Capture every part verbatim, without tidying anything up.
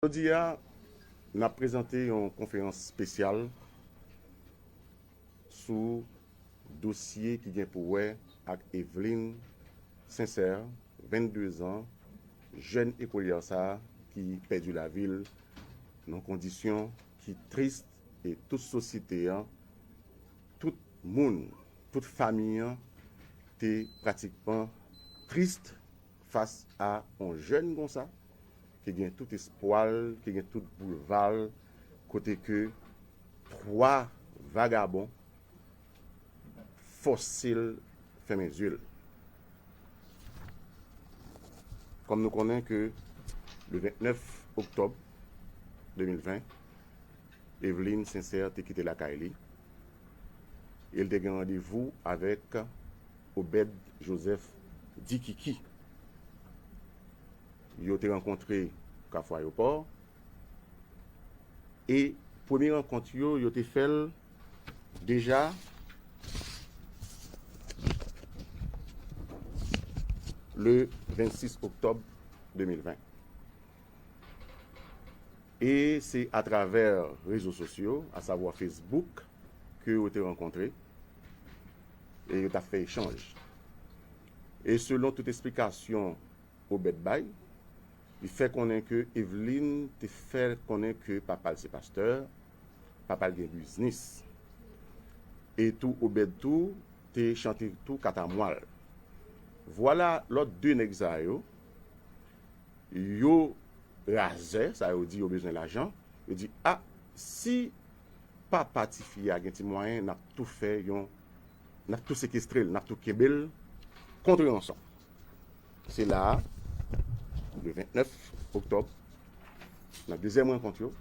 Jodi a, n ap prezante yon konferans espesyal sou dosye ki gen pou wè ak Eveline Sincère, venndezan, jèn ekolyè sa a ki pèdi lavi l nan kondisyon ki tris e tout sosyete an, tout moun, tout fanmi an te pratikman tris fas a yon jèn konsa ki gen tout espwa l, ki gen tout boulva l, kote ke twa vagabon fòse l fèmen zye l. Kòm nou konnen ke le vennèf oktòb de mil ven, Eveline Sincère te kite lakay li e l te gen randevou avèk Obed Joseph Dikiki. Yo te rankontre Kafou Ayewopò e premye rankont yo, yo te fè l deja le vennsis oktòb de mil ven. E se atravè rezo sosyo, asavwa Facebook, ke yo te rankontre e yo t ap fè echanj. E selon tout esplikasyon Obed bay, li fè konnen ke Eveline te fè konnen ke papa l se pastè, papa l gen biznis. E tou Obed tou te chante tou katamwa l. Vwala lòt de nèg sa yo, yo razè, sa yo di yo bezwen lajan, yo di, a, si papa tifi a gen ti mwayen, n ap tou fè yon, n ap tou sekestre l, n ap tou kenbe l kont ranson. Se la a, le vennèf oktòb, nan dezyèm rankont yo,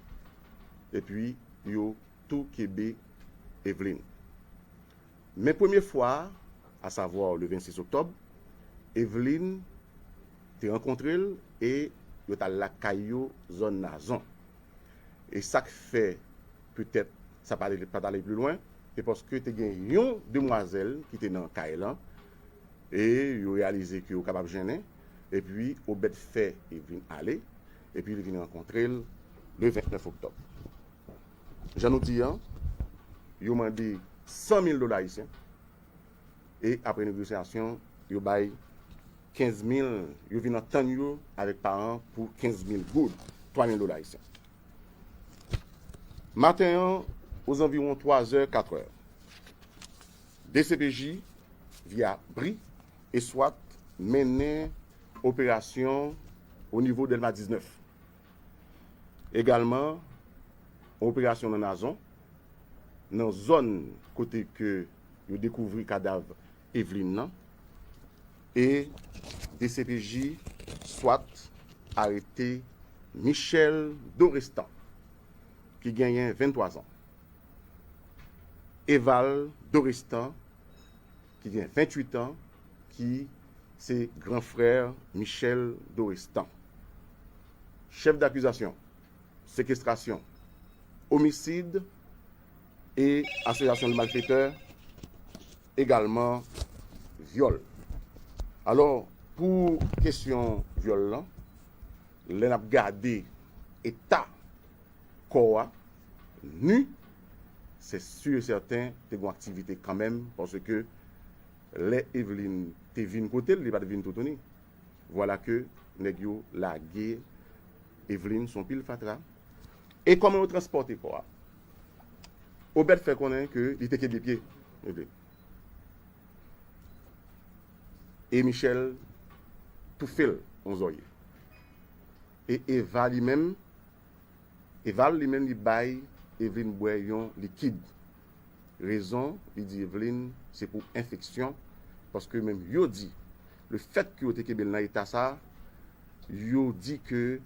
epi yo tou kenbe Eveline. Men premye fwa a, asavwa le vennsis oktòb, Eveline te rankontre l e yo t al lakay yo zòn Nazon. E sa k fè petèt sa pa t ale, pa t ale pi lwen, se paske te gen yon demwazèl ki te nan kay lan e yo reyalize ke yo kapab jennen, epi Obed fè Eveline ale, epi li vin rankontre l le vennèf oktòb. Jan nou di an, yo mande san mil dola ayisyen e apre negosyasyon, yo bay kenz mil, yo vin antann yo avèk paran pou kenz mil goud, twa mil dola ayisyen. Maten an, ozanviwon twa zè, kat è, D C P J, via bri e swat, mennen operasyon o nivo Dèlma diznèf. Egalman, yon operasyon nan Nazon, nan zòn kote ke yo dekouvri kadav Eveline nan, e D C P J swat arete Michel Dorestan, ki genyen venntwa zan. Eval Dorestan, ki gen venntuit an, ki se gran frè Michel Dorestan. Chèf dakizasyon, sekestrasyon, omisid e asosyasyon de malfetè, egalman vyòl. Alò, pou kesyon vyòl lan, lè n ap gade eta kò a, ni, se si e sèten te gen aktivite kanmenm, paske lè Eveline te vin kote l, li pa t vin toutouni. Vwala ke nèg yo lage Eveline sou yon pil fatra. E kòman yo transpòte kò a? Obed fè konnen ke li te kenbe pye Eveline. E Michel toufe l yon zòrye. E Eva li menm, Eval li menm li bay Eveline bwè yon likid. Rezon, li di Eveline, se pou enfeksyon, paske menm yo di, le fèt ke yo te kenbe l nan eta sa, yo di ke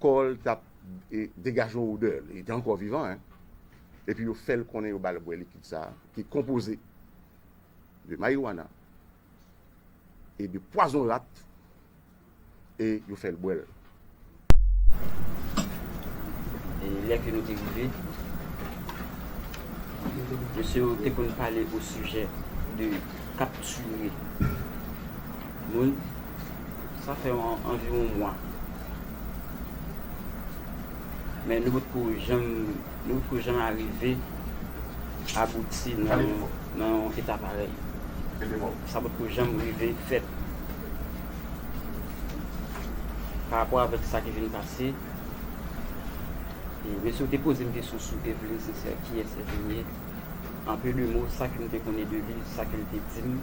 kò l t ap, e, degaje yon odè, li te ankò vivan, en. Epi yo fè l konnen yo ba l bwè likid sa, ki konpoze de mariwana e de pwazon rat, e yo fè l bwè l. E lè ke nou te rive, mesye yo te konn pale o sijè de kaptire moun. Sa fè an, anviwon mwa. Men nou potko janm, nou potko janm arive abouti nan, nan yon eta parèy. Sa potko janm rive fèt. Pa rapò avèk sa ki vin pase, e, mesye yo te poze m kesyon sou Eveline Sincère, kiyès Eveline ye? An pe de mo, sa ke m te konnen de li, sa ke l te di m,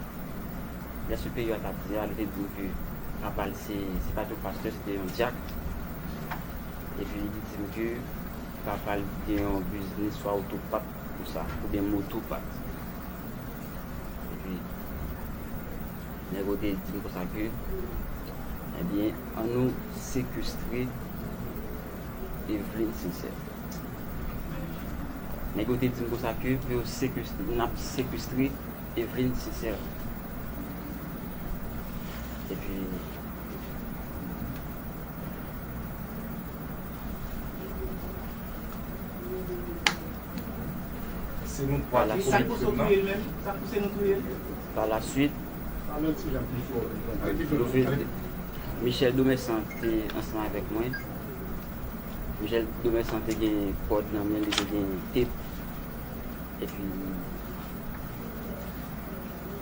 lè sou peyi a t ap di a, li te di m ke papa l se, se pa t yon pastè, se te yon dyak. Epi li di m ke papa l gen yon biznis swa otopat, konsa, oubyen motopat. Epi, nèg yo te di m konsa ke, ebyen, ann nou sekestre Eveline Sincère. Nèg yo te di m konsa ke pou yo sekestre, n ap sekestre Eveline Sincère. Epi, Se nou twa ki komet krim nan. Sa pouse nou touye l menm? Sa pouse nou touye l? Pa la suit, nou vin, Michel Domersan te ansanm avèk mwen. Michel Domersan te gen kòd nan men li, te gen tep. Epi,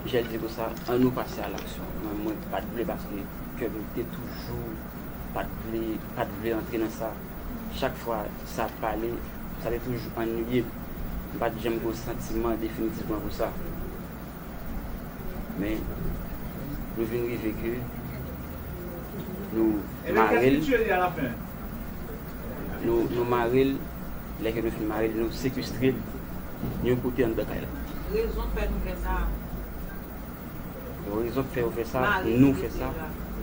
Michel di konsa, ann nou pase a laksyon. Mwen, mwen pa t vle paske kè m te toujou pa t vle, pa t vle antre nan sa. Chak fwa sa ap pale, sa te toujou anniye m. M pa t janm gen yon santiman definitivman pou sa. Men, nou vin rive ke nou mare l. Nou, nou mare l, lè ke nou fin mare l, nou sekestre l yon kote anndan kay la. Rezon k fè nou fè sa. Rezon k fè yo fè sa, nou fè sa.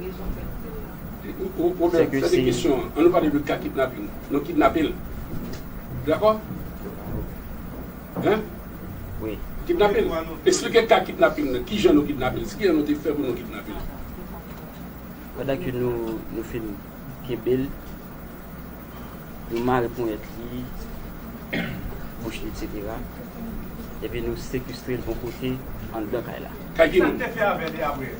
Rezon k fè nou fè sa. Ou, ou, ou, Sè ke fè se kesyon an. Ann nou pale de ka kidnaping. Nou kidnape l. Dakò? Hein? Wi. Kidnape l. Eksplike ka kidnaping nan. Kijan nou kidnape l? Kijan nou te fè pou nou kidnape l? Pandan ke nou, nou fin kenbe l, nou mare ponyèt li, bouch li, etsetera. Epi nou sekestre l yon kote anndan kay la. Kay ki moun? Sa k te fè avè li apre?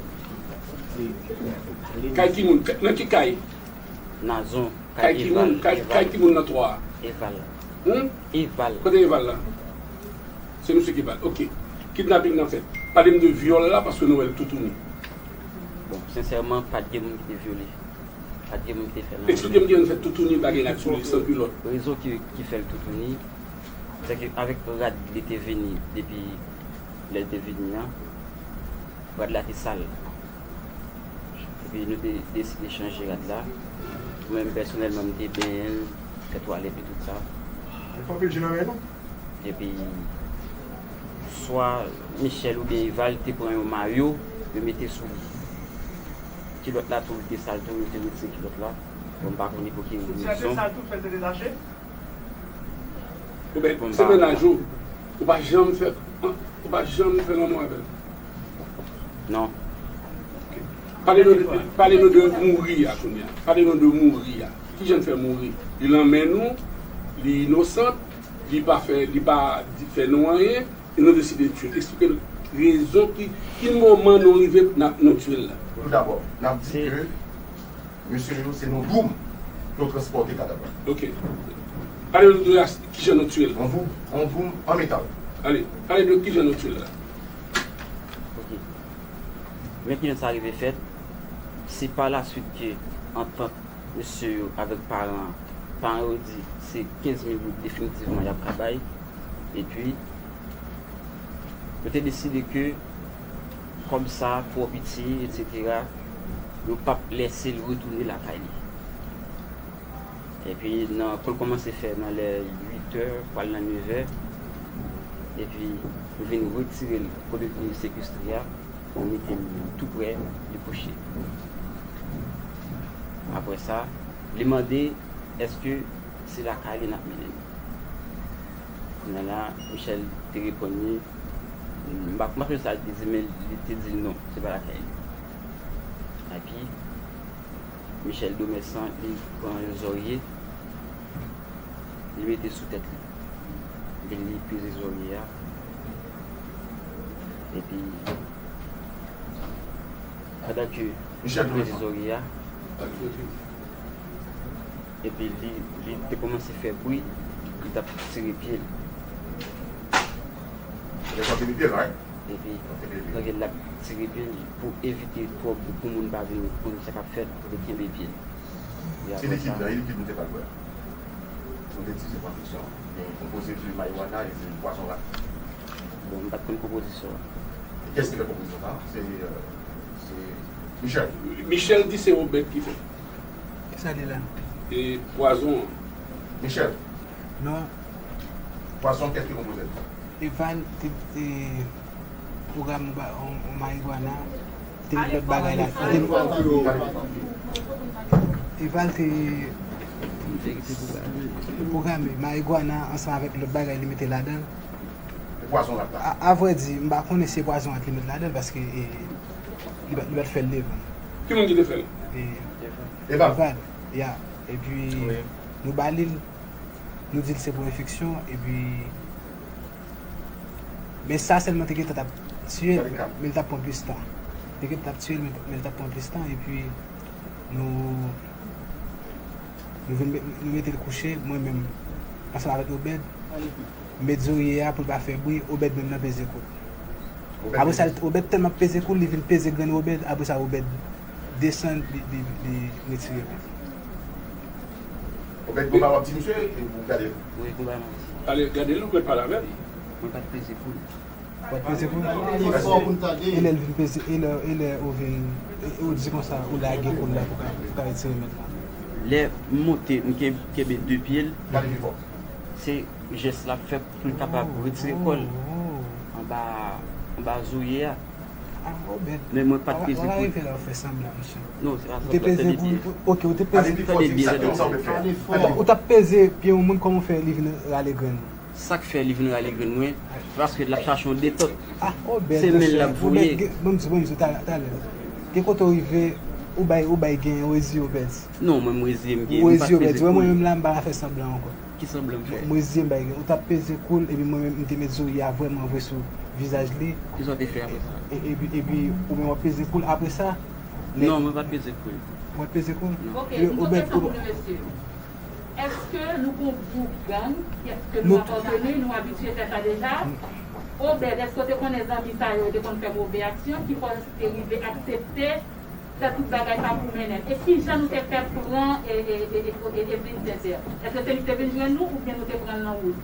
Kay ki moun? Nan ki kay? Nazon, kay Eval. Kay ki moun? Kay, kay ki moun nan twa a? Eval. Hmm? Eval. Kote Eval la? Se misye ki bat. Ok. Kidnaping nan fèt. Pale m de vyòl la, paske nou wè l toutouni. Bon, sensèman, pa t gen moun ki te vyole. Pa t gen moun ki te fè l anyen. Eksplike m kijan l fèt toutouni, pa gen rad sou li, san kilòt. Rezon ki, ki fè l toutouni, se ke avèk rad li te vini depi lè l te vini an, rad la te sal. Epi nou te deside chanje rad la. Mwen menm pèsonèlman, m te benyen l, fè twalèt li, tout sa. Li fè anpil je nan men nou. Epi, swa Michel oubyen Eval te pran yon mayo, yo mete sou li. Kilòt la tou, li te sal tou, yo te retire kilòt la. Bon, m pa konnen pou ki rezon. Soutyen te sal tou, fè l te detache? Ou ben, se mennaj ou. Ou pa janm fè, ou pa janm fè lanmou avè l? Non. Ok. Pale nou de, pale nou de mouri a kounye a. Pale nou de mouri a. Kijan l fè mouri? Li nan men nou, li inosan, li pa fè, li pa di, fè nou anyen, e nou deside tiye l. Eksplike n rezon ki, ki moman nou rive n ap, nou tiye l la. Toudabò, n ap di ke mesye yo, se nan boum yo transpòte kadav la. Ok. Pale nou de kijan nou tiye l. Yon boum, yon boum an metal. Ale, pale de kijan nou tiye l la. Ok. Men kijan sa rive fèt, se pa la suite ke antant mesye yo avèk paran, paran yo di se kenz mil goud definitivman y ap ka bay. Epi, yo te deside ke kòb sa twò piti, etsetera, yo p ap lèse l retounen lakay li. Epi, nan, pou l kòmanse fè nan lè uit è, pral nan nèf è, epi yo vin retire l kote li te sekestre a, pou mete l tou prè li kouche. Apre sa, li mande èske se lakay li n ap mennen l. Kounye a la, Michel te reponn li, m pa, m pa sonje sa li te di, men li te di l non, se pa lakay li. Epi, Michel Domersan, li pran yon zòrye, li mete sou tèt li. Epi li peze zòrye a. Epi, pandan ke li peze zòrye a, Epi li, li te kòmanse fè bri, li t ap tire pye l. Li t ap tire pye l, right? Epi, tande l ap tire pye l pou evite twòp, pou moun pa vin konn sa k ap fèt, pou li kenbe pye l. Se likid la, e likid nou te pral bwè a. Nou te di se pran fiksyon. Li konpoze de marijuana e de pwazon rat. Bon, m pa t konn konpozisyon an. E kiyès ki fè konpozisyon sa? Se, euh, se Michel. Michel di se Obed ki fè. Kisa li la? E pwazon an. Michel. Non. Pwazon, kiyès ki konpoze l? Eval te, te pwograme yon ba- yon, yon marijuana. Te met lòt bagay la. Te, Eval te pwograme marijuana ansanm avèk lòt bagay li mete ladan l. E pwazon rat la? A, a vrè di, m pa konnen si se pwazon rat li met ladan l paske e, li pa, li pa t fè l devan. Ki moun ki te fè l? E, Eval. Eval, ya. Epi nou ba li l, nou di l se pou enfeksyon, epi men sa sèlman te gentan t ap tiye l, men l t ap pran plis tan. Te gentan t ap tiye l, men, men l t ap pran plis tan, epi nou, nou vin met, nou mete l kouche, mwen menm, ansanm avèk Obed, m met zorye a pou l pa fè bri, Obed menm nan peze kou l. Apre sa, Obed tèlman ap peze kou l, li vin peze grenn Obed, apre sa Obed desann, li, li, li retire men. Obed, konba w ap di misye, e pou gade l. Wi, konba m ap di. Ale, gade l, ou pral pale avè l. Mwen pa t peze kou l. Ou pa t peze kou l? Li fò pou n tande. E lè l vin peze, e lè, e lè ou vin, e, e ou di konsa, ou lage kou l la pou ka, pou ka retire men l la. Lè m monte, m ken- kenbe de pye l, Gade pi fò. se jès l ap fè pou l kapab retire kò l anba, anba zorye a. Ah, Obed. Men mwen pa t peze Wap kou l. Rive la, ou fè sanblan, mesye. Non, se pa Ou te sanblan, peze tande kou byen. l, ok, ou te Gade peze. pi fò, Tande di byen, sa, tande kòman sa w te fè? Gade fò. Gade. Ou t ap peze pye yon moun, kòman w fè li vin rale grenn ou? Sa k fè li vin rale grenn mwen, se paske l ap chache yon detant. Ah, Obed, Se men l mesye, l ap voye. Obed, gen- bon, m di, bon, m di, talè, talè. Gen kote w rive, ou bay, ou bay gen, ou reziye, Obed. Non, mwen m reziye m gen. Ou M pa t reziye, Obed. peze Wè, mwen kou l. menm la, m pa ka fè sanblan ankò. Ki sanblan m fè? M reziye, m bay gen. Ou t ap peze kou l, epi mwen menm, m te met zorye a vrèman vre sou vizaj li. Ki sa w te fè apre sa? E- Epi, epi, ou menm w ap peze kou l. Apre sa, lè- Non, mwen pa t peze kou l. Ou pa t peze kou l? Non. Ok, Yo, nou Obed, kontan pou Obed. nou, mesye. Èske nou gon gwoup gang? Èske nou Nou- apateni? Nou abitye fè sa deja? Obed, èske w te konnen zanmi sa yo te konn fè move aksyon ki fè w te rive aksepte fè tout bagay sa pou mennen l? E kijan nou te fè pran e, e, e, e, e, Evelyne Sincère? Èske se li ki te vin jwenn nou oubyen nou te pran l nan wout?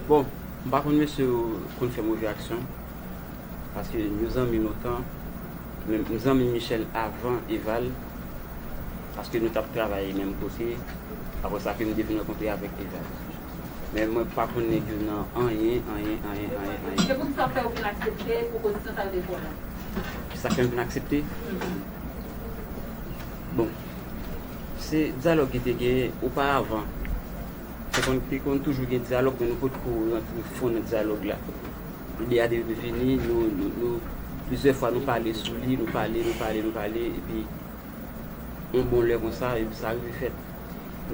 Bon, m pa konn mesye yo konn fè move aksyon. Paske nou zanmi lontan. Men m zanmi Michel avan Eval. Paske nou t ap travay menm kote. Apre sa ke m te vin rankontre avèk Eval. Men mwen pa konn nèg yo nan anyen, anyen, anyen, anyen, anyen. Se pou sa fè w vin aksepte pwopozisyon sa yo te fè w la? Sa fè m vin aksepte? Bon, se dyalòg ki te genyen oparavan. Se konn, te konn toujou gen dyalòg, men nou potko rantre fon nan dyalòg la. Ide a te vini, nou, nou, nou, plizyè fwa nou pale sou li, nou pale, nou pale, nou pale, epi yon bon lè konsa, epi sa rive fèt.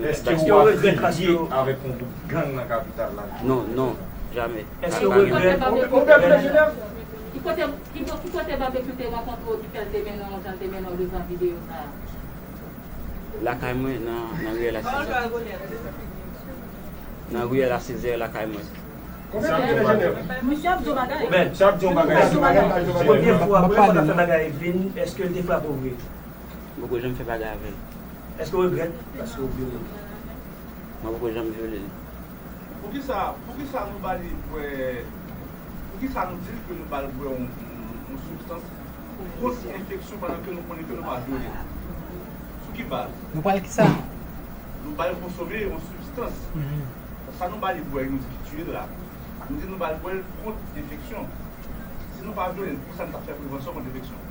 Èske w ap filiye avèk yon gwoup gang nan kapital la? Non, non, jamè. Èske Pa w gen. regrèt? Ki kote, ki, ki kote Babekyou te rankontre w ki fè l te mennen w jan l te mennen w devan videyo sa a? Lakay mwen nan, nan riyèl a Sezè. Nan riyèl a Sezè lakay mwen. Misye ap di yon bagay. Obed, misye ap di yon bagay. Premye fwa, premye fwa w ta fè bagay Evelyne, èske l te frape w vre? M poko janm fè bagay avè l. Èske w regrèt? Paske w vyole l. Mwen poko janm vyole l. Poukisa, poukisa nou ba li bwè, poukisa nou di l ke nou ba l bwè yon, yon, yon sibstans pou kont enfeksyon pandan ke nou konnen ke nou pa vyole l? Sou ki baz? Nou pral kisa? Nou ba l konsome yon sibstans. Sa nou ba li bwè, nou di ki tiye l la. Nou di nou ba l bwè l kont enfeksyon. Si nou pa vyole l, poukisa nou t ap fè prevansyon kont enfeksyon?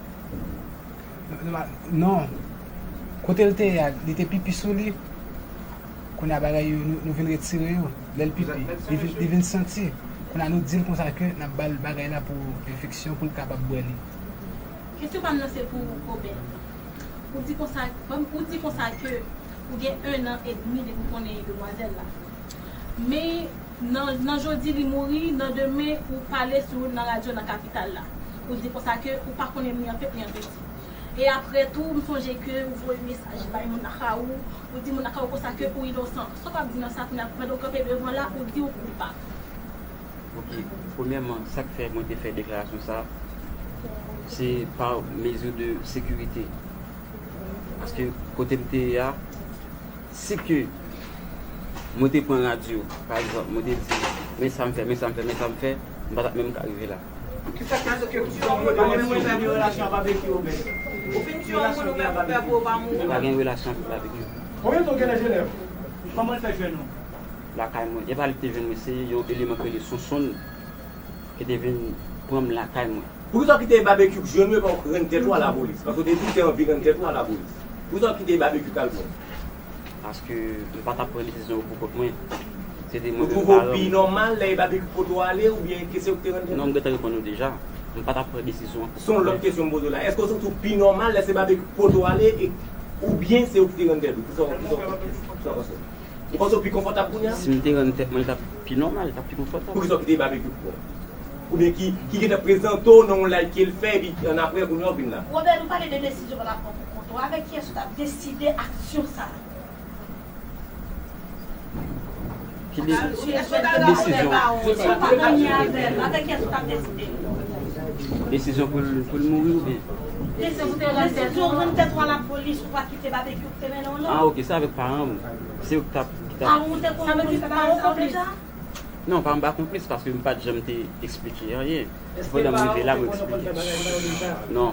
Non. Kote l te ye a, li te pipi sou li. Kounye a bagay yo, nou, nou vin retire yo. Lè l pipi, li vin, li vin santi. Kounye a nou di l konsa ke n ap ba l bagay la pou enfeksyon, pou l kapab bwè li. Kesyon pa m nan se pou Obed. Ou di konsa, ou di konsa ke ou gen en an edmi depi w konnen demwazèl la. Men nan, nan jodi li mouri, nan demen ou pale sou nan radyo nan kapital la. Ou di konsa ke ou pa konnen ni an pep ni an peti. E apre tou, m sonje ke ou voye mesaj bay moun lakay ou, ou di moun lakay ou konsa ke ou inosan. Sa w ap di nan sa kounye a, pandan w kanpe devan la, ou di ou koupab. Ok, premyèman, sa k fè mwen te fè deklarasyon sa, se pa mezi de sekirite. Paske kote m te ye a, si ke mwen te pran radyo, pa egzanp, mwen te di, men sa m fè, men sa m fè, men sa m fè, m pa t ap menm ka rive la. Kisa k fè ke ou pa menm wè relasyon ak Babekyou, Obed? Ou fin tiye yon moun ou menm ou pè pou ou pa mouri? M pa gen relasyon ak Babekyou. Konbyen tan w gen nan Jenèv? Kòman l fè jwenn ou? Lakay mwen. E pa li ki te jwenn mwen, se yon eleman ki rele Sonsonn ki te vin pran m lakay mwen. Poukisa w kite Babekyou k jwenn ou epi w rann tèt ou a lapolis? Paske w te di w te anvi rann tèt ou a lapolis. Poukisa w kite Babekyou k al pran w? Paske m pa t ap pran desizyon yo pou kont mwen. Se te mwen menm paran m. Ou twouve w pi nòmal lè e Babekyou k pote w ale oubyen ke se ou ki te rann tèt ou? Non, m gentan reponn ou deja. M pa t ap pran desizyon an pou kont mwen. Se yon lòt kesyon m poze w la. Èske w santi w pi nòmal lè se Babekyou k pote w ale e oubyen se ou ki te rann tèt ou? Kisa w panse? Ou panse w pi konfòtab kounye a? Si m te rann tèt mwen, li t ap pi nòmal, li t ap pi konfòtab. Poukisa w kite Babekyou pran w? Oubyen ki, ki gentan prezante w nan yon live ke l fè, epi annapre, kounye a w vin la? Robert, nou pale de desizyon w t ap pran pou kont ou. Avèk kiyès ou t ap deside aksyon sa a? Ki de, ki desizyon? Ou pa ganye avè l. Avèk kiyès ou t ap deside? Desizyon pou l, pou l mouri oubyen? Desizyon pou te rann tèt ou a lapolis, ou pa kite Babekyou ki te mennen w non. Ah, ok, se avèk paran m. Se yo ki t ap, ki t ap. Paran w te konplis, paran w konplis? Non, paran m pa konplis paske m pa t janm te eksplike anyen. Se pandan m rive la mwen eksplike. Non.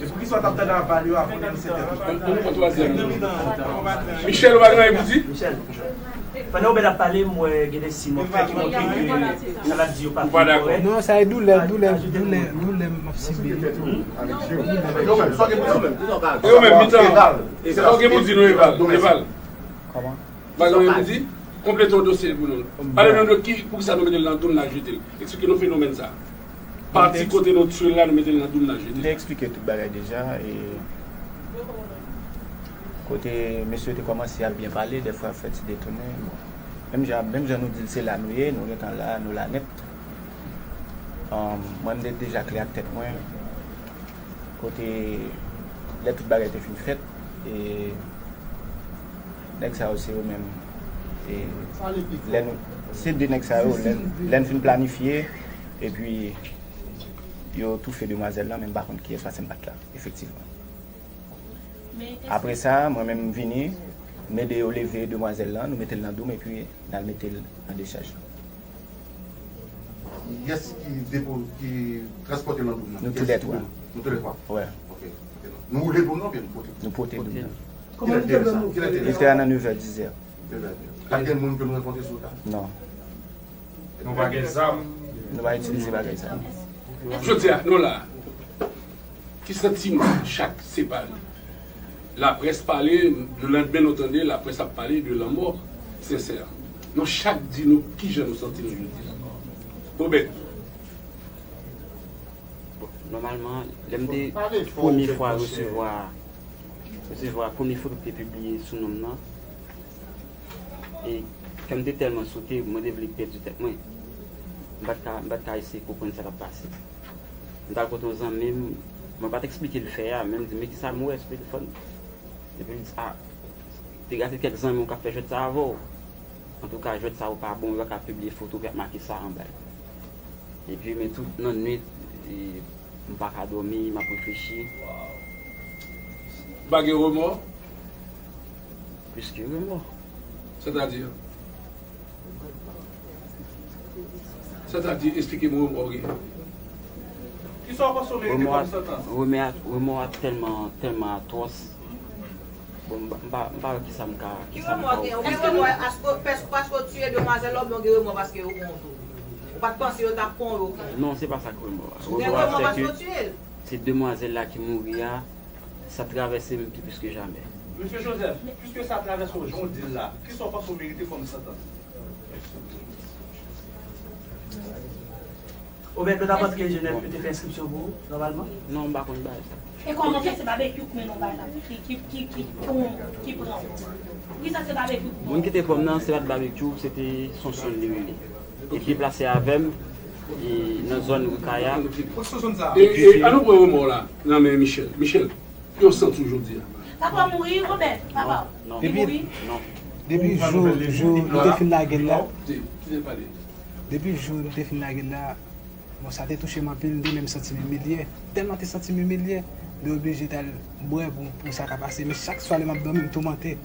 E poukisa w t ap tande aval yo avan nan sèt è? Michel, ou pa gen anyen pou di? Michel, pandan Obed ap pale, m wè gen de siy m ap fè ki montre ke sa l ap di yo pa fin kòrèk. Non, sa e doulè, doulè, doulè, doulè m ap sibi. E ou menm, Mitan, sa w gen pou di nou, Eval? Eval. Kòman? Bagay yo di, konplete yon dosye pou nou. Pale nou de ki, poukisa nou mete l nan dou l, n al jete l. Eksplike nou fenomèn sa. Pati kote nou tchwe l la, nou mete l nan dou l, n al jete l. M te eksplike tout bagay deja. E kote mesye yo te kòmanse ap byen pale, dèfwa yo fè ti detounen. Bon. Menm jan, menm jan nou di l se la nou ye, nou gentan la, nou la nèt. Mwen, m te deja klè ak tèt mwen. Kote lè tout bagay te fin fèt, e nèg sa yo se yo menm. E lè nou, se de nèg sa yo, lè, lè n fin planifye, epi yo toufe demwazèl lan, men m pa konn kiyès paske m pa t la, efektivman. Apre sa, mwen menm m vini, m ede yo leve demwazèl lan, nou mete l nan dou m, epi n al mete l nan dechaj. Kiyès ki depo, ki transpòte l nan dou m nan? Nou toulètwa. Nou toulètwa? Wi. Ok. Nou woule dou m nan oubyen nou pote? Nou pote dou m nan. Kilè te ye sa? Li te a nan nevè, dizè. Pa t gen moun ke nou rankontre sou wout la? Non. Nou pa gen zam? Nou pa itilize bagay sa. Jodi a, nou la. Ki santiman chak separe? Laprès pale, lelandmen nou tande laprès ap pale de lanmò Sensè. Nou chak di nou kijan nou santi nou jodi a. Obed. Bon, nòmalman, lè m te premye fwa resevwa, resevwa premye foto ki te pibliye sou non m nan, e kè m te tèlman sote, mwen te vle pèdi tèt mwen. M pa t ka, m pa t ka eseye konprann sa k ap pase. M t al kote yon zanmi m, mwen pa t eksplike l fè a, men m di, men kisa m wè sou telefòn? Epi l di, a, te gade kèk zanmi w k ap fè jwèt sa avè w. Antouka, jwèt sa yo pa bon, yo pa ka pibliye foto ki ap make sa anba l. Epi, men tout nan nwit, e, m pa ka dòmi, m ap reflechi. Ou pa gen remò? Plis ke remò. Sètadi? Sètadi, esplike m remò w genyen. Kisa w panse w merite kòm santans? Remò a, remò a tèlman, tèlman atwòs. Bon, m pa, m pa, m pa wè kisa m ka, kisa m ka ofri. Èske w gen remò paske, paske w tiye demwazèl la oubyen w gen remò paske yo pran w tou? Ou pa t panse yo t ap pran w, yo pran w? Non, se pa sa k remò a. Remò a se ke se demwazèl la ki mouri a, sa travèse m pi plis ke jamè. Mesye Joseph, piske sa travèse w jan w di l la, kisa w panse w merite kòm santans? Obed, lè w t ap antre Jenèf, yo te fè enskripsyon pou ou, nòmalman? Non, m pa konn bagay sa. E kòman fè se Babekyou k mennen w bay la? Ki, ki, ki, ki, ki pran w? Poukisa se Babekyou k pran w? Moun ki te pran m nan, se pa t Babekyou, se te Sonsonn li rele. Li deplase avè m, e, nan zòn Rikaya. E, e, ann nou pran remò w la nan men Michel. Michel. Yo santi w jodi a? Papa mouri, Robert, papa. Li mouri. Depi jou, jou nou te fin lage l la, depi jou nou te fin lage l la, bon, sa te touche m anpil, m te menm santi m imilye. Tèlman te santi m imilye, m te oblije t al bwè pou, pou sa ka pase. Men chak swa lè m ap dòmi, m toumante.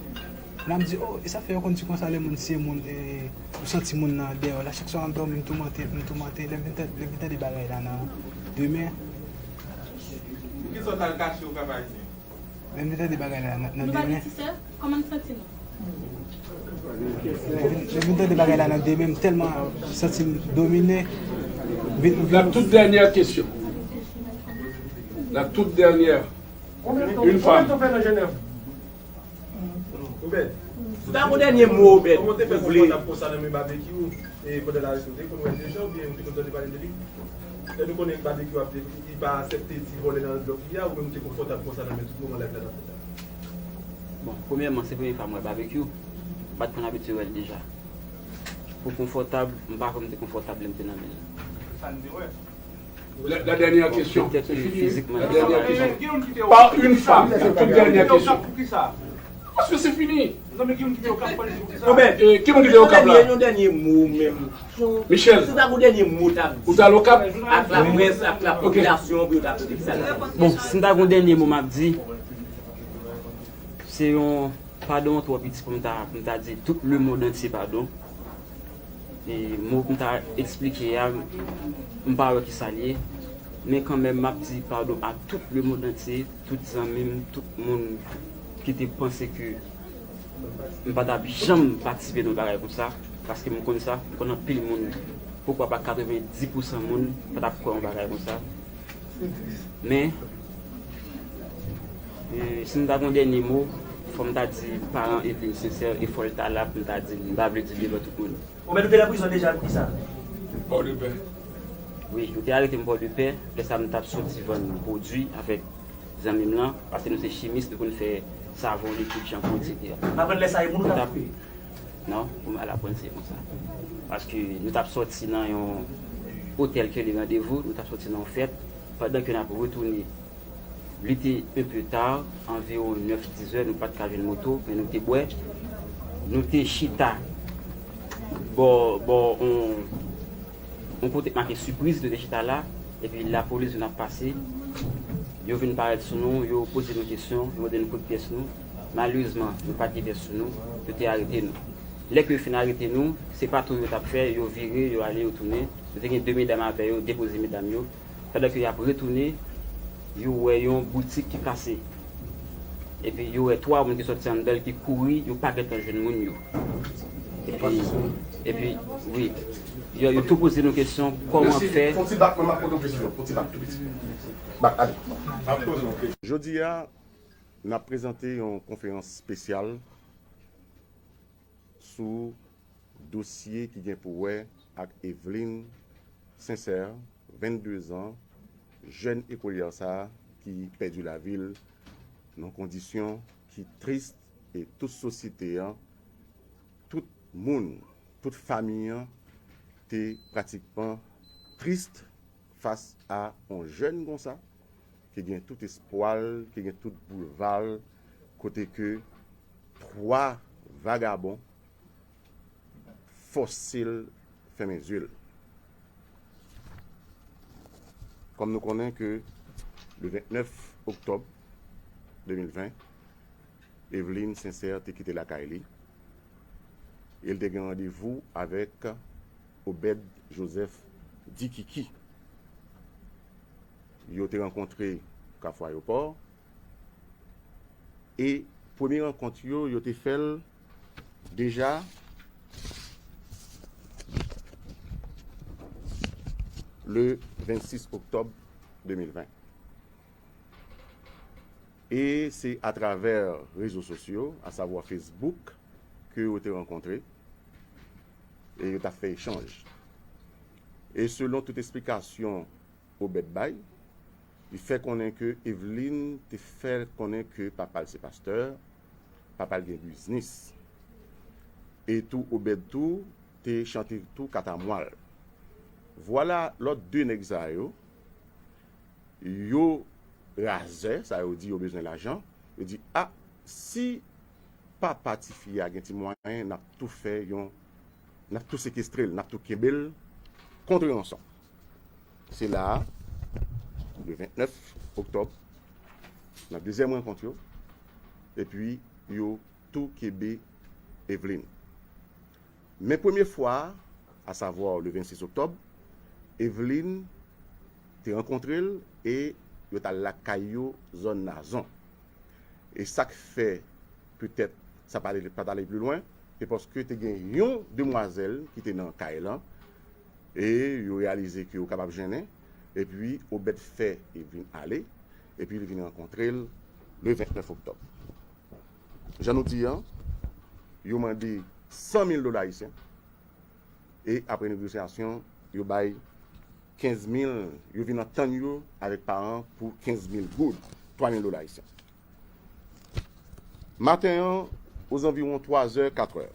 La m di, oh, e sa fè yo konn di konsa lè moun tiye moun, e, ou santi moun nan dèyè w la. Chak swa m ap dòmi, m toumante, m toumante. Lè m vin tande, lè m vin tande bagay la nan demen. Poukisa w t al kache w Kap Ayisyen? Lè m vin tande bagay la nan, nan Nou pa gen demen. Ti sè? Kòman n santi nou? Lè m vin tande bagay la nan demen, m tèlman santi m domine. M vin, m vin. La toute dernière question. La toute dernière. Une femme. Obed, si w ta gon dènye mo, Obed, ou vle. Kòman w te fè konfòtab konsa nan men Babekyou, e, pandan l arete w? Ou te konn wè l deja oubyen ou te konn tande pale de li? Lè nou konnen Babekyou ap di li pa aksepte ti vòlè nan blòk li a, ou menm ou te konfòtab konsa nan men tout moman live la t ap fèt la? Bon, premyèman, se premye fwa m wè Babekyou. M pa t konn abitye wè l deja. Pou konfòtab, m pa kwè m te konfòtab lè m te nan men l. Sa n te wè. La, la dernière question. Peut-être C'est fini. Physiquement. La dernière question. Par une femme. La toute dernière question. Parce que c'est fini. Obed, Eh, ki moun ki te Okap la? Yon dènye mo menm. Michel. Si w ta gon dènye mo w t ap di. Ou t al Okap? Ak laprès, ak lapopilasyon, pou yo ta tande sa. Bon, si m ta gon dènye mo m ap di, se yon padon twò piti pou m ta, pou m ta di tout lemonn antye padon. E mo pou m ta eksplike a, m pa wè kisa l ye. Men kanmenm, m ap di padon a tout lemonn antye, tout zanmi m, tout moun ki te panse ke m pa t ap janm patisipe nan yon bagay konsa, paske m konn sa, m konn anpil moun, poukwa pa katrevenndis pousan moun pa t ap kwè yon bagay konsa. Men, e, si m ta gon dènye mo, fò m ta di paran Eveline Sincère, e fò l ta la pou m ta di l, m pa vle di l devan tout moun. Obed, ou te nan prizon deja pou kisa? Pòdepè. Wi, yo te arete m Pòdepè, lè sa m t ap soti vann pwodui avèk zanmi m lan, paske nou se chimis, nou konn fè savon, likid, chanpou, etsetera. M aprann lè sa e moun ou t ap koupe. Non, pou m al aprann se konsa. Paske nou t ap soti nan yon otèl ki rele Randevou, nou t ap soti nan yon fèt, pandan ke n ap retounen, li te un peu tard, anviwon nèf, diz è, nou pa t ka jwenn moto, men nou te bwè. Nou te chita bò, bò, on, on kote k make Sipriz, nou te chita la, epi lapolis vin ap pase. Yo vin parèt sou nou, yo poze nou kesyon, yo mande nou kote pyès nou. Malerezman, nou pa t gen pyès sou nou, yo te arete nou. Lè ke yo fin arete nou, se patwouy yo t ap fè, yo vire, yo ale, yo tounen. Nou te gen de medam avè yo, depoze medam yo. Pandan ke y ap retounen, yo wè yon boutik ki kase. Epi yo wè twa moun ki sòti anndan l ki kouri, yo pa gentan jwenn moun yo. Epi, epi, wi, yo, yo tou poze nou kesyon, kòman fè. Fon ti bak, mwen m ap poze yon kesyon. Fon ti bak tou piti. Bak, ale. Jodi a, n ap prezante yon konferans espesyal sou dosye ki gen pou wè ak Eveline Sincère, venndezan, jèn ekolyè sa a ki pèdi lavi l nan kondisyon ki tris, e tout sosyete an, tout moun, tout fanmi an te pratikman tris fas a yon jèn konsa ki gen tout espwa l, ki gen tout boulva l, kote ke twa vagabon fòse l fèmen zye l. Kòm nou konnen ke le vennèf oktòb de mil ven, Eveline Sincère te kite lakay li e l te gen randevou avèk Obed Joseph Dikiki. Yo te rankontre Kafou Ayewopò e premye rankont yo, yo te fè l deja le vennsis oktòb de mil ven. E se atravè rezo sosyo, asavwa Facebook, ke yo te rankontre e yo t ap fè echanj. E selon tout esplikasyon Obed bay, li fè konnen ke Eveline te fè konnen ke papa l se pastè, papa l gen biznis. E tou Obed tou te chante tou katamwal. Vwala lòt de nèg sa yo, yo razè, sa yo di yo bezwen lajan, yo di, a, si papa tifi a gen ti mwayen, n ap tou fè yon, n ap tou sekestre l, n ap tou kenbe l kont ranson. Se la a, le vennèf oktòb, nan dezyèm rankont yo, epi yo tou kenbe Eveline. Men premye fwa a, asavwa le vennsis oktòb, Eveline te rankontre l e yo t al lakay yo zòn Nazon. E sa k fè petèt sa pa t ale, pa t ale pli lwen, se paske te gen yon demwazèl ki te nan kay lan, e yo reyalize ke yo kapab jennen, epi Obèd fè Eveline ale, epi li vin rankontre l le vennèf oktòb. Jan nou di an, yo mande san mil dola ayisyen, e apre negosyasyon, yo bay kenz mil, yo vin antann yo avèk paran pou kenz mil goud, twa mil dola ayisyen. Maten an, ozanviwon twa zè, kat è,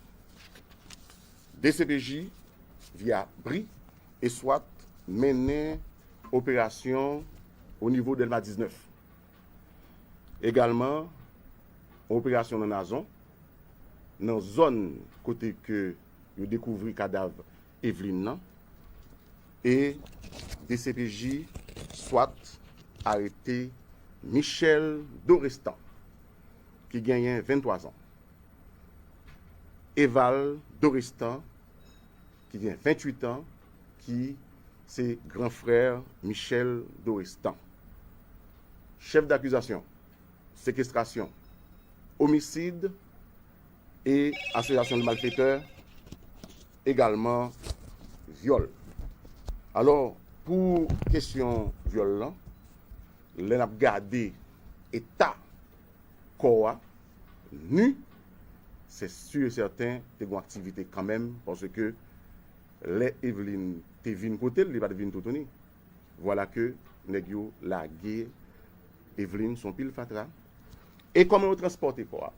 D C P J, via bri e swat, mennen operasyon o nivo Dèlma diznèf. Egalman, yon operasyon nan Nazon, nan zòn kote ke yo dekouvri kadav Eveline nan, e D C P J swat arete Michel Dorestan, ki genyen venntwa zan. Eval Dorestan, ki gen venntuit an, ki se gran frè Michel Dorestan. Chèf dakizasyon, sekestrasyon, omisid e asosyasyon de malfetè, egalman vyòl. Alò, pou kesyon vyòl lan, lè n ap gade eta kò a, ni, se si e sèten te gen aktivite kanmenm, paske lè Eveline te vin kote l, li pa t vin toutouni. Vwala ke nèg yo lage Eveline sou yon pil fatra. E kòman yo transpòte kò a?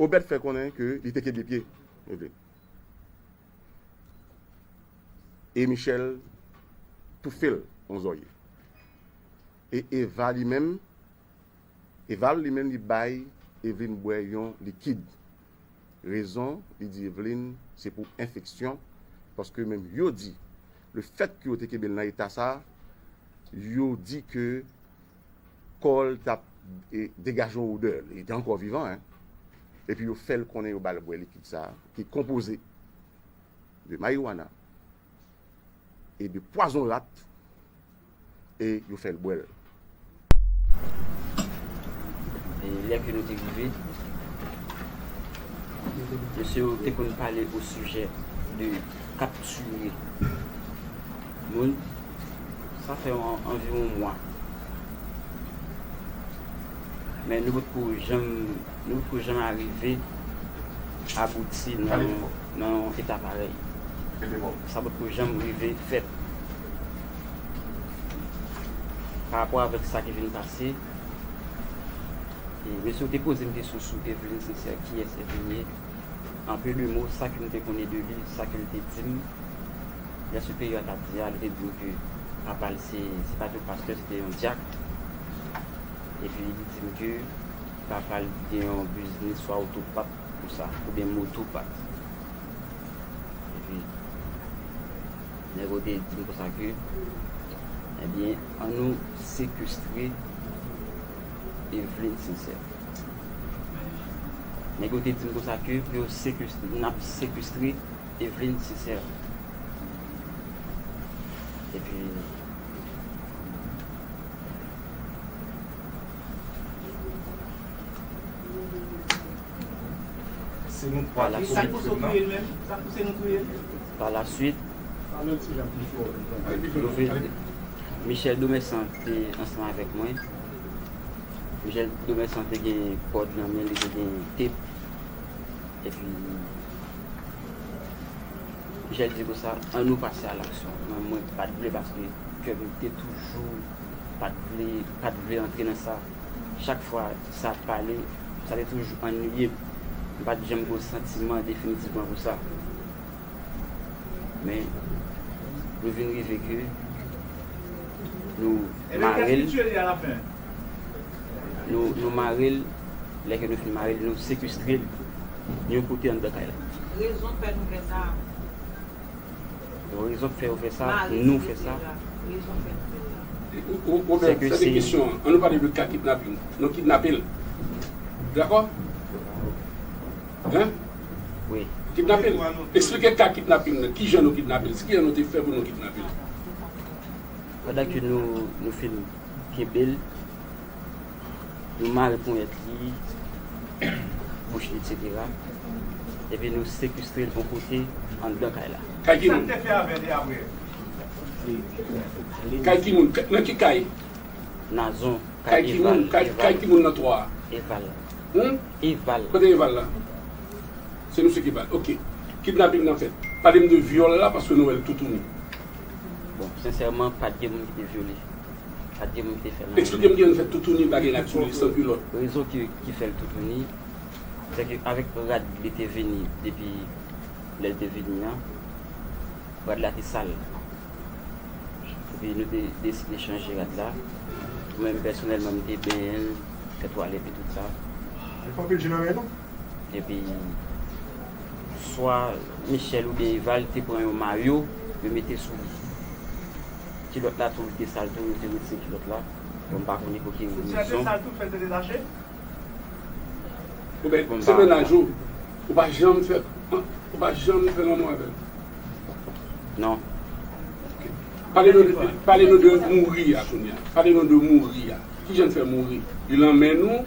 Obèd fè konnen ke li te kenbe pye Eveline. E Michel toufe l yon zòrye. E Eva li menm, Eval li menm li bay Eveline bwè yon likid. Rezon, li di Eveline se pou enfeksyon, paske menm yo di, le fèt ke yo te kenbe l nan eta sa, yo di ke kò l t ap, e, degaje yon odè, li te ankò vivan, en. Epi yo fè l konnen yo ba l bwè likid sa, ki konpoze de marijuana e de pwazon rat, e yo fè l bwè l. E lè ke nou te rive, mesye yo te konn pale o sijè de kaptire moun. Sa fè an, anviwon mwa. Men nou potko janm, nou potko janm arive abouti nan, nan yon eta parèy. Sa potko janm rive fèt. Pa rapò avèk sa ki vin pase, e, mesye yo te poze m kesyon sou Eveline Sincère, kiyès Eveline ye. An peu de mo, sa ke m te konnen de li, sa ke l te di m, lè siperyè a t ap di a, li te di m ke papa l se, se pa t yon pastè, se te yon dyak. Epi li di m ke papa l gen yon biznis swa otopat konsa, oubyen motopat. Epi nèg yo te di m konsa ke, ebyen, ann nou sekestre Eveline Sincère. Nèg yo te di m konsa ke pou yo sekestre, n ap sekestre Eveline Sincère. Epi, se nou twa ki komèt krim nan. Pa la swit, Michel Domersan te ansanm avèk mwen. Michel Domersan te gen kòd nan men li, te gen tep. Epi, Michel di konsa, ann nou pase a laksyon. Men mwen pa t vle paske kè m te toujou pa t vle, pa t vle antre nan sa. Chak fwa sa ap pale, sa te toujou anniye m. M pa t janm gen yon santiman definitivman pou sa. Men, nou vin rive ke Nou mare l. Nou, nou mare l. Lè ke nou fin mare l, nou sekestre l yon kote anndan kay la. Rezon k fè nou fè sa. Rezon k fè yo fè sa, nou fè sa. Rezon k fè nou fè sa. Ou, ou, Robert, se de kesyon an. An nou pale de ka kidnaping. Nou kidnape l. Dakò? Hein? Wi. Kidnape l. Eksplike ka kidnaping nan. Kijan nou kidnape l? Kijan nou te fè pou nou kidnape l? Pandan ke nou, nou fin kenbe l, nou mare ponyèt li, bouch li, etsetera. Epi nou sekestre l yon kote anndan kay la. Kay ki moun? Sa n te fè avè l apre? Kay ki moun? Nan ki kay? Nazon, kay ki moun? Kay ki moun nan twa a? Eval. Hmm? Eval. Kote Eval la? Se misye ki ba l. Ok. Kidnaping nan fèt. Pale m de vyòl la, paske nou wè l toutouni. Bon, sensèman, pa t gen moun ki te vyole. Pa t gen moun ki te fè l anyen. Eksplike m kijan l fè toutouni bagay la sou li, san kilòt. Rezon ki, ki fè l toutouni, se ke avèk rad li te vini depi lè l te vini an, rad la te sal. Epi nou te deside chanje rad la. Mwen menm pèsonèlman, m te benyen l, fè twalèt e tout sa. Li fè anpil je nan men nou. Epi, swa Michel oubyen Eval te pran yon mayo, yo mete sou kilòt la tou, li te sal tou, yo te retire kilòt la. Bon, m pa konnen pou ki rezon. Soutyen an te sal tou, fè l te detache? Ou bèt, se mennaj ou. Ou pa janm fè, ou pa janm fè lanmou avè l? Non. Ok. Pale nou de, pale nou de mouri a kounye a. Pale nou de mouri a. Kijan l fè mouri? Li nan men nou,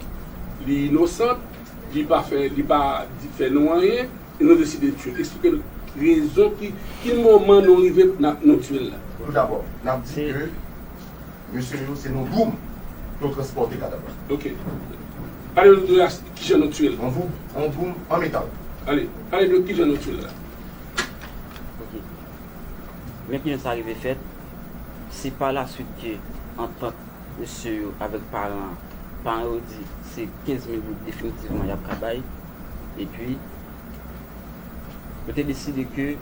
li inosant, li pa fè, li pa di, fè nou anyen, e nou deside tiye l. Eksplike n rezon ki, ki moman nou rive n ap, nou tiye l la. Toudabò, n ap di ke mesye yo, se nan boum yo transpòte kadav la. Ok. Pale nou de la, kijan nou tiye l. An boum, an boum, an metal. Ale, pale de kijan nou tiye l la. Ok. Men kijan sa rive fèt, se pa la suite ke antant mesye yo avèk paran an, paran yo di se kenz mil goud definitivman y ap ka bay. Epi, yo te deside ke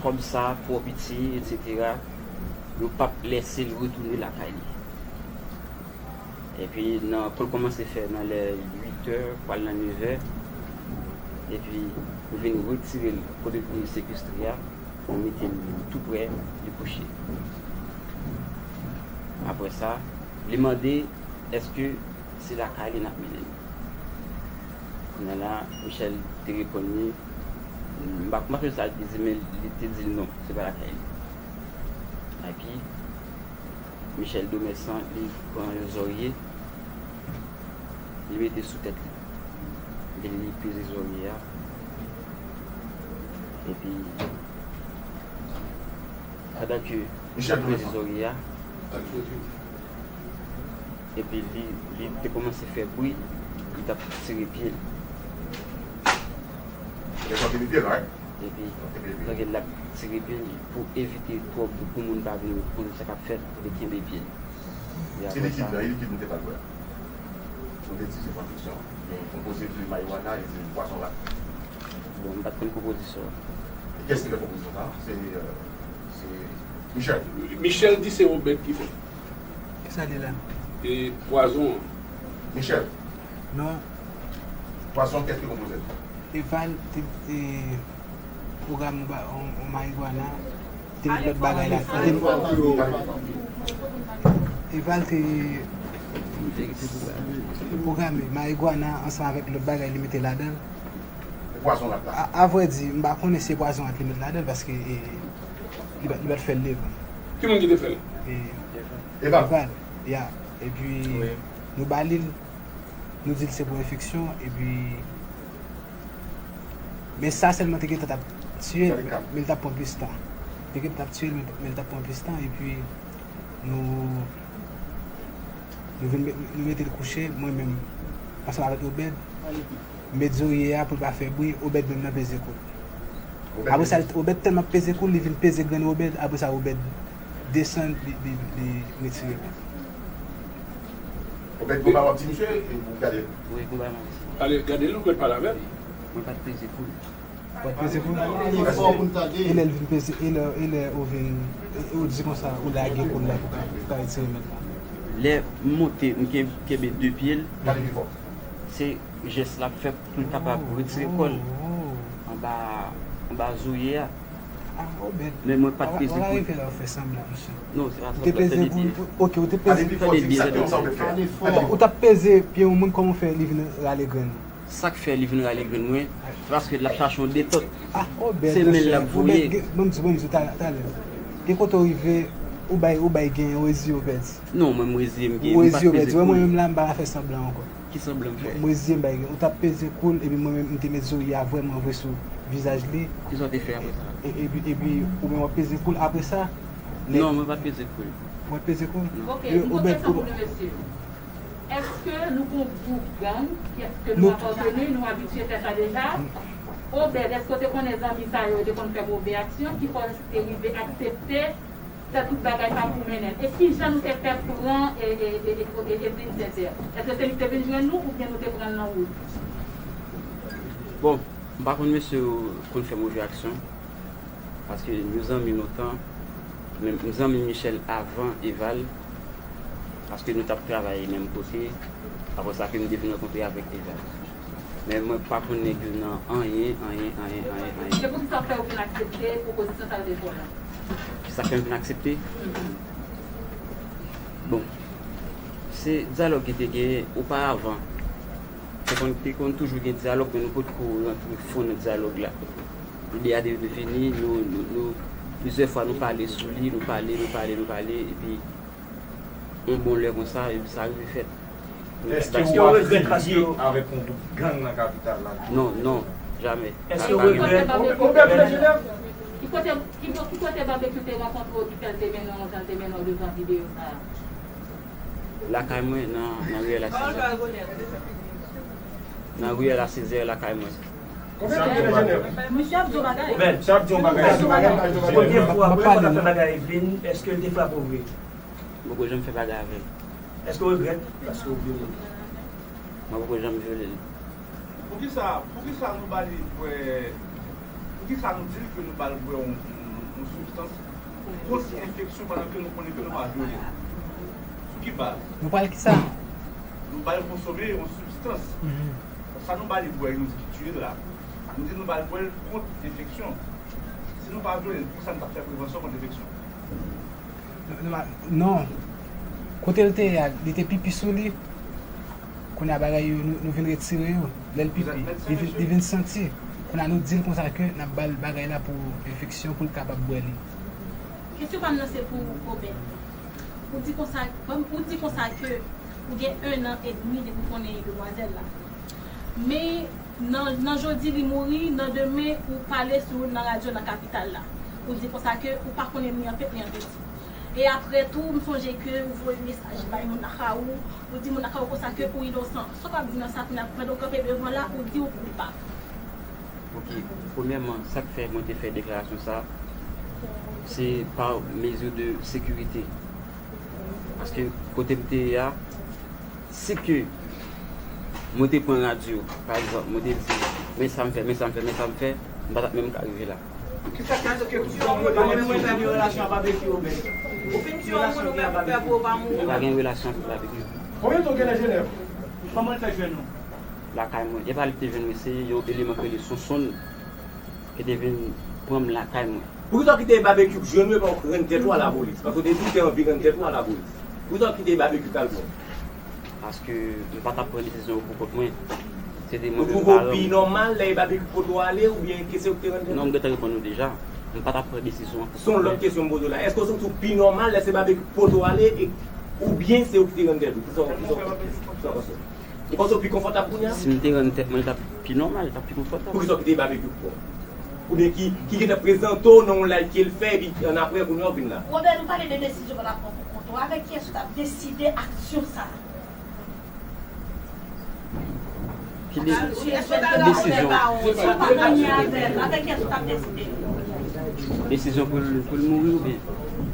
kòb sa twò piti, etsetera, yo p ap lèse l retounen lakay li. Epi, nan, pou l kòmanse fè nan lè uit è, pral nan nèf è, epi, nou vin retire l kote nou sekestre a, nou mete l tou prè, li kouche. Apre sa, li mande èske se lakay li n ap mennen l. Kounye a la, Michel te reponn li, m pa, m pa sonje sa l te di, men li te di l non, se pa lakay li. Epi, Michel Domersan, li pran yon zòrye, li mete sou tèt li. Epi li peze zòrye a. Epi, pandan ke Michel peze zòrye a, epi li, li te kòmanse fè bri, li t ap tire pye l. Epi, pandan ke l ap tire pye l, pou evite twòp bri pou moun pa vin konnen sa k ap fèt, li kenbe pye l. E apre sa, e likid nou te pral bwè a? Nou te di se pran fiksyon. Li konpoze de marijuana e de pwazon rat. Bon, m pa t konn konpozisyon an. E kiyès ki fè konpozisyon sa a? Se, euh, se Michel. Michel di se Obed ki fè. Kisa li la? E pwazon an. Michel. Non. Pwazon, kiyès ki konpoze l? Eval te, te pwograme yon ba-, yon, yon marijuana, te met lòt bagay la. Te, Eval te, te pwograme marijuana ansanm avèk lòt bagay li mete ladan l. Pwazon rat la. A, a vrè di, m pa konnen si se pwazon rat li met ladan l, paske, e, li pa, li pa t fè l devan. Ki moun ki te fè l? E, Eval. Eval, ya. Epi, nou ba li l, nou di l se pou enfeksyon, epi, men sa sèlman te gentan t ap tiye l, men l t ap pran plis tan. Te gentan t ap tiye l, men, men l t ap pran plis tan, epi, nou, nou vin met, nou mete l kouche, mwen menm, ansanm avèk Obed, m met zòrye a pou l pa fè bri, Obed menm nan peze kou l. Apre sa, Obed tèlman ap peze kou l, li vin peze grenn Obed, apre sa, Obed desann, li, li, li retire men l. Obed, gon bagay w ap di misye, e ou gade l? Wi, gon bagay m ap di. Ale, gade l, ou mèt pale avè l. Mwen pa t peze kou l. W ap peze koul? E lè l vin peze, e lè, e lè ou vin, e, e ou di konsa, ou lage koul la pou ka, pou ka retire mèt la? Lè m monte, m ken-, kenbe de pye l, se jès l ap fè pou l kapab retire kò l anba, anba zorye a. Men mwen pa t peze koul. Ou pa rive la ou fè sanblan, mesye. Non, se pa sanblan, se de pye. Ou te peze koul, ok, ou te peze. Tande byen, tande byen. Ou t ap peze pye yon moun, kòman w fè li vin rale grenn ou? Sa k fè li vin rale grenn mwen, se paske l ap chache yon detant. Se men l l ap voye. Bon, m di, bon, m di, talè, talè. Gen kote w rive, ou bay, ou bay gen, ou reziye w pèdi. Non, mwen, m reziye m gen, m pa t peze koul. Ou reziye w pèdi. Wè, mwen menm la, m pa ka fè sanblan ankò. Ki sanblan m fè? M reziye m bay gen. Ou t ap peze koul, epi mwen menm, m te met zorye a vrèman vre sou vizaj li. Kisa w te fè apre sa? E, epi, epi, ou menm w ap peze koul apre sa? Non, mwen pa t peze koul. Ou pa t peze koul? Non. Ok, yon lòt kesyon pou nou, mesye. Èske nou gon gwoup gang, èske nou apateni, nou abitye fè sa deja? Obed, èske w te konnen zanmi sa yo te konn fè move aksyon ki fè w te rive aksepte fè tout bagay sa pou mennen l? E kijan nou te fè pran e, e, e, e, e Edwin Sincère? Èske se li ki te vin jwenn nou oubyen nou te pran l nan wout? Bon, m pa konn mesye yo konn fè move aksyon. Paske nou zanmi lontan, men m zanmi Michel avan Eval, paske nou t ap travay menm kote, apre sa ke m te vin rankontre avèk Eval. Men mwen pa konn nèg yo nan anyen, anyen, anyen, anyen, anyen. E poukisa w fè w vin aksepte pwopozisyon sa yo te fè w la? Kisa k fè m vin aksepte? Bon, se dyalòg ki te genyen oparavan. Te konn, te konn toujou gen dyalòg, men nou potko rantre fon nan dyalòg la. Ide a te vini, nou, nou, nou, plizyè fwa nou pale sou li, nou pale, nou pale, nou pale, epi yon bon lè konsa, epi sa rive fèt. Èske w ap filiye avèk yon gwoup gang nan kapital la? Non, non, jamè. Èske w regrèt? Ki kote, ki, ki kote Babekyou te rankontre w ki fè l te mennen w jan l te mennen w devan videyo sa a? Lakay mwen nan, nan riyèl a Sezè. Nan riyèl a Sezè, lakay mwen. Misye ap di yon bagay. Misye ap di yon bagay. Premye fwa, premye fwa w t ap fè bagay Edwin, èske l te frape w vre? M poko janm fè bagay avè l. Èske w regrèt paske w vyole l? Mwen poko janm vyole l. Poukisa, poukisa nou ba li bwè, poukisa nou di l ke nou ba l bwè yon, yon, yon sibstans kont enfeksyon pandan ke nou konnen ke nou pa vyole l? Sou ki baz? Nou ba l kisa? Nou ba l konsome yon sibstans. Mhm. Sa nou ba li bwè, nou di ki tiye l la. Nou di nou ba l bwè l kont enfeksyon. Si nou pa vyole l, poukisa nou t ap fè prevansyon kont enfeksyon? Non. Kote l te ye a, li te pipi sou li. Kounye a bagay yo, nou, nou vin retire yo. Lè l pipi, li vin, li vin santi. Kounye a nou di l konsa ke n ap ba l bagay la pou enfeksyon, pou l kapab bwè li. Kesyon pa m nan se pou Obed. Ou di konsa, ou di konsa ke ou gen en an edmi depi w konnen demwazèl la. Men nan, nan jodi li mouri, nan demen ou pale sou youn nan radyo nan kapital la. Ou di konsa ke ou pa konn edmi an fèt ni an peti. E apre tou, m sonje ke ou voye mesaj bay moun lakay ou, ou di moun lakay ou konsa ke ou inosan. Sa w ap di nan sa kounye a, pandan w kanpe devan la, ou di ou koupab. Ok, premyèman, sa k fè mwen te fè deklarasyon sa, se pa mezi de sekirite. Paske kote m te ye a, si ke mwen te pran radyo, pa egzanp, mwen te di, men sa m fè, men sa m fè, men sa m fè, m pa t ap menm ka rive la. Kisa k fè ke ou di w pa menm gen relasyon ak Babekyou, Obed? Ou fin di yon moun ou menm ou pè pou ou pa mouri? M pa gen relasyon ak Babekyou. Konbyen tan w gen nan Jenèv? Kòman l fè jwenn ou? Lakay mwen. E pa li ki te jwenn mwen, se yon eleman ki rele Sonsonn ki te vin pran m lakay mwen. Poukisa w kite Babekyou jwenn ou epi w rann tèt ou a lapolis? Paske w te di w te anvi rann tèt ou a lapolis. Poukisa w kite Babekyou t al pran w? Paske m pa t ap pran desizyon yo pou kont mwen. Se te mwen menm paran m. Ou twouve w pi nòmal lè Babekyou pote w ale oubyen ke se ou ki te rann tèt ou? Non, m gentan reponn ou deja. M pa t ap pran desizyon an pou kont mwen. Se yon lòt kesyon m poze w la. Èske w santi w pi nòmal lè se Babekyou ki pote w ale e, oubyen se ou ki te rann tèt ou? Kisa w, kisa w, kisa w panse? Ou panse w pi konfòtab kounye a? Si m te rann tèt mwen, li t ap pi nòmal, li t ap pi konfòtab. Poukisa w kite Babekyou pran w? Oubyen ki, ki gentan prezante w nan yon live ke l fè, epi annapre, kounye a, w vin la? Obed, ou pale de desizyon w t ap pran pou kont ou. Avèk kiyès ou t ap deside aksyon sa a? Ki de-, ki desizyon? Si w pa ganye avè l, avèk kiyès ou t ap deside? Desizyon pou l, pou l mouri oubyen?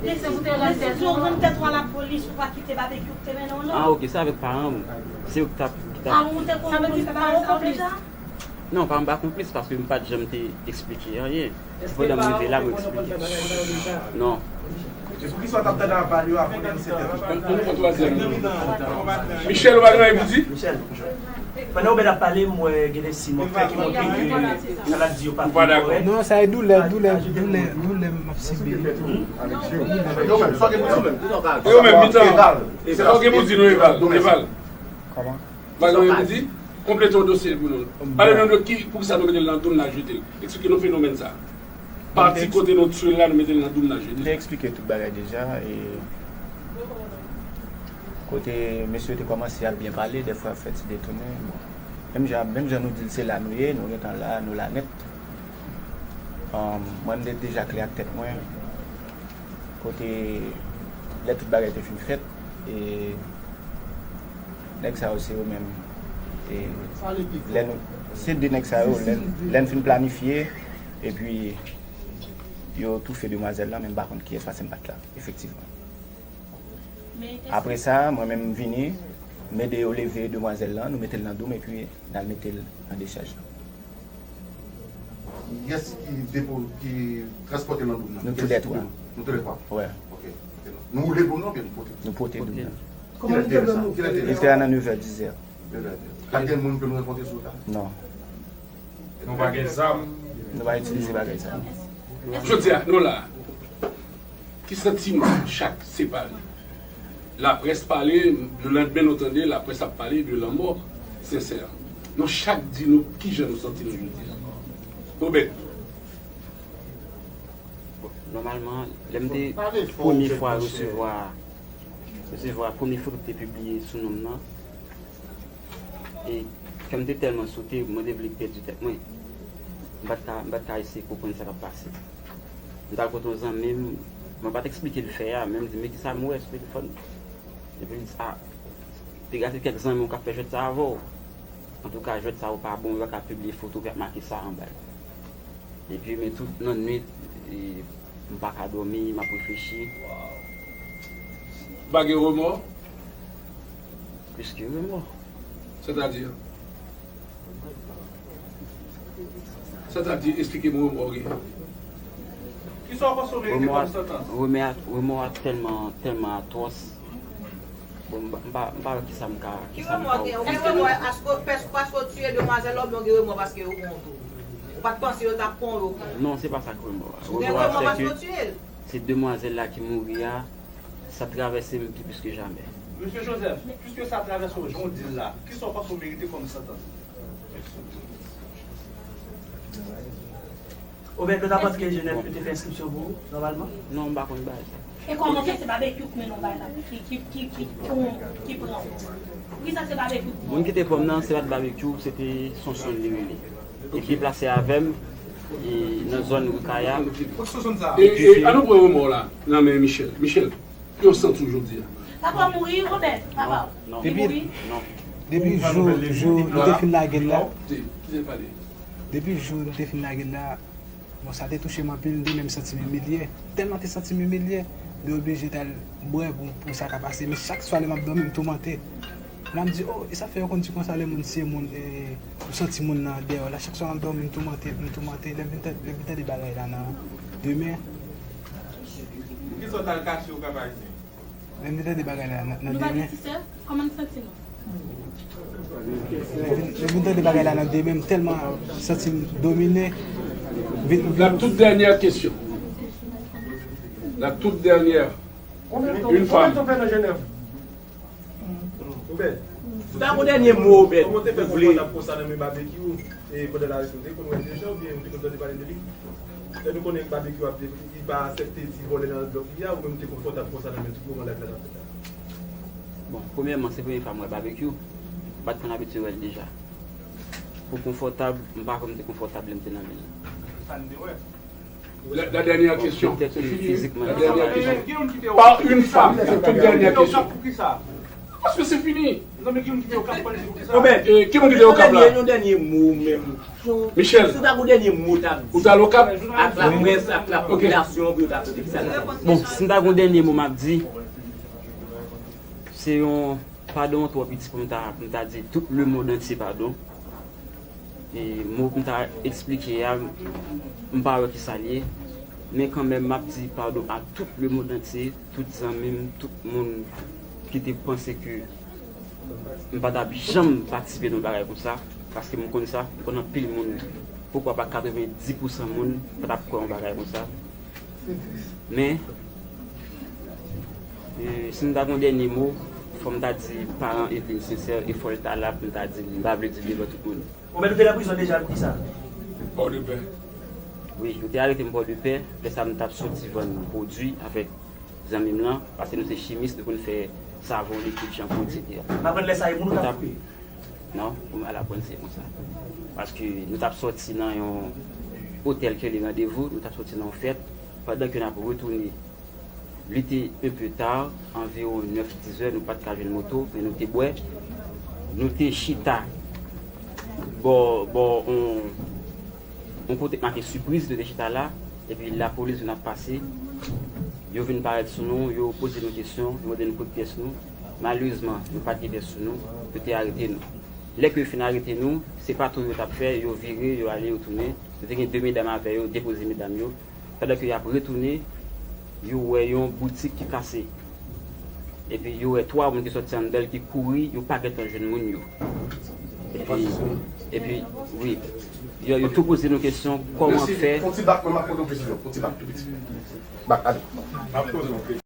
Desizyon pou w rann tèt ou a lapolis, ou pa kite Babekyou ki te mennen w, non? Ah, ok, se avèk paran m. Se yo ki t ap, ki t ap. Paran w te konn fè bagay sa yo deja? Non, pa m pa konplis, paske m pa t janm te eksplike anyen. Se pandan m rive la, mwen eksplike. Non. E poukisa w t ap tande aval yo avan de disèt è? An, an nou pran twazyèm non. Michel, ou pa gen anyen pou di? Michel, pandan Obed ap pale, m wè gen de siy mwen fè ki montre ke sa l ap di yo pa fin kòrèk. Non, sa e doulè, doulè, doulè, doulè m ap sibi. E ou menm, mitan. Sa w gen pou di nou, Eval? Eval. Kòman? Bagay mwen di, konplete yon dosye pou nou. Pale nou de ki, poukisa nou mete l nan dou, n al jete l. Eksplike nou fenomèn sa. Pati kote nou tchwe l la, nou mete l nan dou, n al jete l. M te eksplike tout bagay deja. E kote mesye yo te kòmanse ap byen pale, dèfwa ap fè ti detounen. Bon. Menm jan, menm jan nou di l se la nou ye, nou gentan la, nou la nèt. Mwen, m te deja klè ak tèt mwen. Kote lè tout bagay te fin fèt, e nèg sa yo se yo menm. E lè nou, se de nèg sa yo, lè, lè n fin planifye, epi yo toufe demwazèl lan, men m pa konn kiyès, paske m pa t la, efektivman. Apre sa, mwen menm, m vini, m ede yo leve demwazèl lan, nou mete l nan dou m, epi n al mete l nan dechaj lan. Kiyès ki depo, ki transpòte nan dou m nan? Nou toulètwa. Nou toulètwa? Wi. Ok. Nou woule dou m nan oubyen nou pote? Nou pote dou m nan. Kilè te ye sa? Kilè te ye sa? Li te a nan nevè, dizè. Nevè, dizè. Pa t gen moun ke nou rankontre sou wout la? Non. Nou pa gen zam. Nou pa itilize bagay sa. Jodi a, nou la. Ki santiman chak separe? Laprès pale, lelandmen nou tande laprès ap pale de lanmò Sensè. Nou chak di nou kijan nou santi nou jodi a. Obed. Nòmalman, lè m te premye fwa resevwa resevwa premye foto ki te pibliye sou non m nan, e kè m te tèlman sote, mwen te vle pèdi tèt mwen. M pa t ka, m pa t ka eseye konprann sa k ap pase. M t al kote yon zanmi m, mwen pa t eksplike l fè a, men m di, men kisa m wè sou telefòn nan? Epi l di, a, piga se kèk zanmi w k ap fè jwèt sa avè w. Antouka, jwèt sa yo pa bon, yo pa ka pibliye foto ki ap make sa anba l. Epi, men tout lannwit, e, m pa ka dòmi, m ap reflechi. Ou pa gen remò? Plis ke remò. Sètadi? Sètadi, eksplike m remò w genyen. Kisa w panse w merite kòm santans? Remò a, remò a tèlman, tèlman atwòs. Bon, m pa, m pa, m pa wè kisa m ka, kisa m ka ofri. Ki remò w gen? Ou gen remò paske w tiye demwazèl la oubyen w gen remò paske yo pran w tou? Ou pa t panse yo t ap pran w, yo pran w? Non, se pa sa k remò a. Remò a se ke se demwazèl la ki mouri a, sa travèse m pi plis ke jamè. Mesye Joseph, piske sa travèse w jan w di l la, kisa w panse w merite kòm santans? Obed, ou ta panse ke Jenèf yo te fè enskripsyon pou ou, nòmalman? Non, m pa konn bagay sa. E kòman fè se Babekyou k mennen w bay la, ki, ki, ki, ki, ki pran w? Poukisa se Babekyou k pran w? Moun ki te pran m nan, se pa t Babekyou, se te Sonson li rele. Li deplase avè m nan zòn Rikaya. E, e, ann nou pran remò w la nan men Michel. Michel, ki w santi w jodi a? Papa w mouri, Obed, papa w. Li mouri? Non. Depi jou, jou nou te fin lage l la. Depi jou nou te fin lage l la, bon, sa te touche m anpil, m te menm santi m imilye. Tèlman te santi m imilye, m te oblije t al bwè pou, pou sa ka pase. Men chak swa lè m ap dòmi, m toumante. La m di, o, e sa fè yo konn di konsa lè moun tiye moun, e, ou santi moun nan dèyè w la. Chak swa m ap dòmi, m toumante, m toumante. Lè m vin tande, lè m vin tande bagay la nan demen. Poukisa w t al kache ou ka pa di? Lè m vin tande bagay la nan, nan demen. Nou pa gen ti sè? Kòman n santi nou? Lè m vin, lè m vin tande bagay la nan demen, m tèlman santi m domine. Vin, vin. La toute dernière question. La toute dernière. Une femme. Obed, si w ta gon dènye mo, Obed, ou vle. Kòman w te fè konn ap konsa nan men Babekyou, e pandan l arete w, te konn wè l deja oubyen ou te konn tande pale de li? Lè nou konnen Babekyou ap, li pa aksepte ti vòlè nan blòk li a, ou menm ou te konfòtab konsa nan men tout moman live la t ap fèt la? Bon, premyèman, se premye fwa m wè Babekyou. M pa t konn abitye wè l deja. Pou konfòtab, m pa kwè m te konfòtab lè m te nan men l. Sa n te wè. La, la dernière question. C'est fini, oui? La dernière question. Par une femme. La toute dernière question. Parce que c'est fini. Obed, ki moun ki te Okap la? Yon dènye mo menm. Michel, si w ta gon dènye mo ta di. Ou t al Okap? Ak laprès, ak lapopilasyon pou yo ta tande ki sa l ap di. Bon, si m ta gon dènye mo m ap di, se yon padon twò piti pou m ta, pou m ta di tout lemonn antye padon. E mo pou m ta eksplike a, m pa wè ki sa l ye, men kanmenm m ap di padon a tout lemonn antye, tout zanmi m, tout moun ki te panse ke m pa t ap janm patisipe nan yon bagay konsa, paske m konn sa, m konn anpil moun, poukwa pa katrevenndis pousan moun pa t ap kwè yon bagay konsa. Men, e, si m ta gen yon dènye mo, fò m ta di paran Evelyne Sincère, e fò l ta la pou m ta di l, m pa vle di l devan tout moun. Bon, men nou te nan prizon deja, poukisa? Pòdepè. Wi, yo te arete m Pòdepè, lè sa m t ap soti vann pwodui avèk zanmi m lan, paske nou se chimis, nou konn fè savon, likid, chanpou, etsetera. M aprann lè sa e moun ou t ap koupe? Non, pou m al aprann se konsa. Paske nou t ap soti nan yon otèl ki rele Randevou, nou t ap soti nan yon fèt, pandan ke n ap retounen. Li te un peu tard, anviwon nèf, dis zè, nou pa t ka jwenn moto, men nou te bwè. Nou te chita bò, bò, on, on kote k make sipriz, nou te chita la, epi lapolis vin ap pase. Yo vin parèt sou nou, yo poze nou kesyon, yo mande nou kote pyès nou. Malerezman, nou pa t gen pyès sou nou, yo te arete nou. Lè ke yo fin arete nou, se pa tou yo t ap fè, yo vire, yo ale, yo tounen. Nou te gen de medam avè yo, depoze medam yo. Pandan ke y ap retounen, yo wè yon boutik ki kase. Epi yo wè twa moun ki sòti anndan l ki kouri, yo pa gentan jwenn moun yo. Epi, epi, wi, yo, yo tou poze nou kesyon, kòman fè? Fon ti bak, mwen m ap poze yon kesyon, fon ti bak tou piti. Bak, ale.